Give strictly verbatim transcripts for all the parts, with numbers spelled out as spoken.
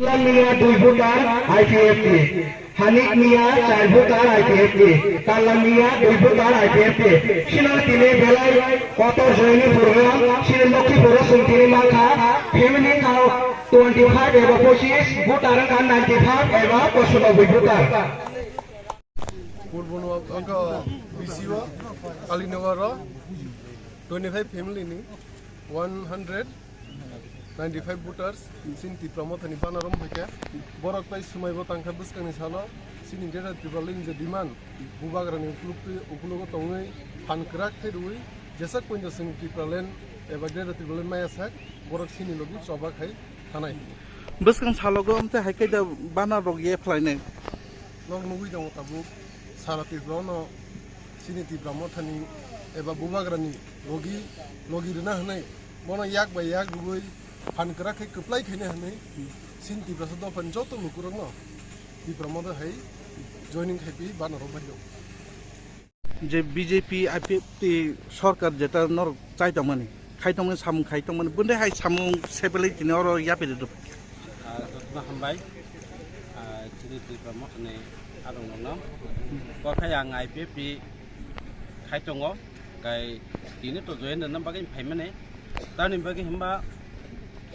Miya dui voter I P F T, Hanik Miya char voter I P F T, Kallam Miya dui voter I P F T. Sino tini belai kotor joini program, sini Lokhipur sung tini mangkha, family kau twenty five eba pochis, voter wngkha ninety five eba pochis voter. Purbo no wngkha B C o, Kalinagar o twenty five family ni one hundred ninety five voters, chini Tipra Mothani banner rom phaikha. Borok tai swmaibo tangkha bwskangni salo, chini Greater Tipraland ni je demand, bubagrani ukuluk-, ukulugo tongwi phan kwrak khe rwui, jesa pointa chwng Tipraland eba Greater Tipraland maya sak, borok chini logi choba khai thanai. Bwskang salogo amte hai khe da banner rok ye phlainai. Nok nugui tongo tabuk, sara Tripura no chini Tipra Mothani eba bubagrani logi, logi rwna hwnwi, bono yak bai yak rwui phan kwrak khe kwplai khaina hwnwi chini Tiprasa dophani joto lukurokno Tipra Motha hai joining khai pi banner rok bai rok. Je B J P I P F T sorkar jeta norok chai tongmani, khai tongmani, samung khai tongmani, bondai hai samung sebelai tini oro yapiri rw. Ah, jotono hambai. Ah, chini Tipra Mothani adong nokno. Kokhai ang I P F T khai tongo, kai tini to join rwna bagwi phaimani. Tamni bagwi hwnba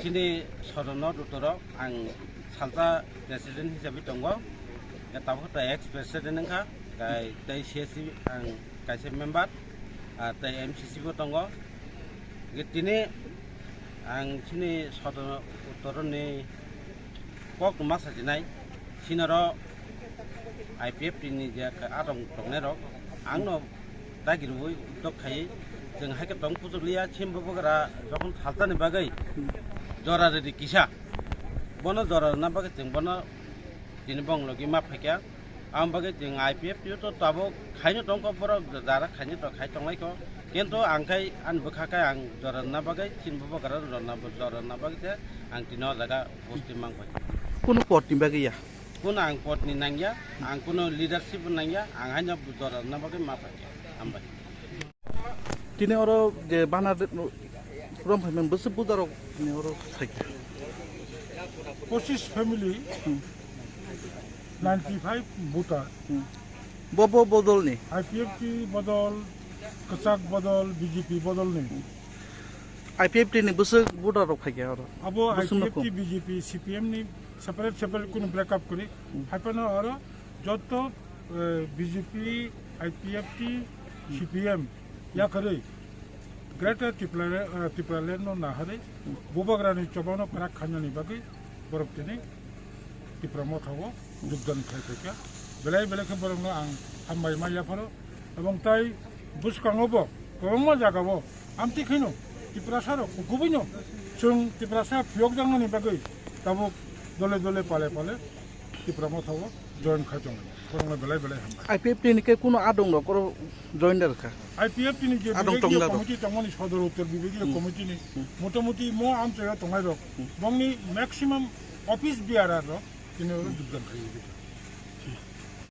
chini sodono dotoro ang salsa president hisabe tongo. Tabuk ta ex president wngkha, kai tei C S C ang kaisa member, ah, tei M C C bo tongo. Tini ang chini sodono uttoroni kok ma sajinai, sinoro I P F T ni je adong tongnai rok ang no dagi rwui uddok khai, chwng hai khe tong puchuk liya, chini bubagra jokhon salsa ni bagwi jora rwdi kisa, bono jora rwna bagwi chwng bono tini bong logi ma phaikha. Ang bagwi chwng I P F T to tabuk khaino tongkho, borok jara khaino to khai tonglaikho, kintu ang khai ani bwkha khai ang jora rwna bagwi chini bubagra jora rwna, jora rwna bagwi se ang tini o jaga posting mang bai. Kunu pot ni bagwi ya? Kunu ang pot ni nangya, ang kunu leadership bo nangya, ang haino jora rwna bagwi ma phaikha. Hambai. Tini oro je bana de-, rom phaimani bwswk budarok tini oro phaikha. Pochis family, Hmm. ninety five voter. Hmm. Bo, bo bodolni? I P F T bodol, kwchak bodol, B J P bodolni. I P F T ni bwswk budarok phaikha oro? Abo Bwswk I P F T, nukhung? B J P, C P M ni separate separate kunu break up kwrwi. Hmm. Haiphano oro joto, eh, B J P, I P F T, C P M yakarwi Greater Tripura, eh, Tipraland no naharwi bubagrani chobano kwrak khainani bagwi borok tini Tipra Motha o jogdan khai phaikha. Belai belai khe borokno ang hambai ma yapharo. Ebong tai bwskango bo kwbangma jaga o amtwi khaino Tiprasa rok kubuino chwng Tiprasa phiyokjaknani bagwi tabuk dole dole pale pale Tipra Motha o join khai tongo. Borokno belai belai hambai. I P F T ni khe kuno adong rok oro join da rwkha? I P F T ni je Adong bibegriya tongda rok. Committee tongmani, Sodor Uttor bibegriya Hmm. Committee ni Hmm. motamuti mo amchaio tongnai rok Hmm. bongni maximum office bearer rok tini oro jogdan khai.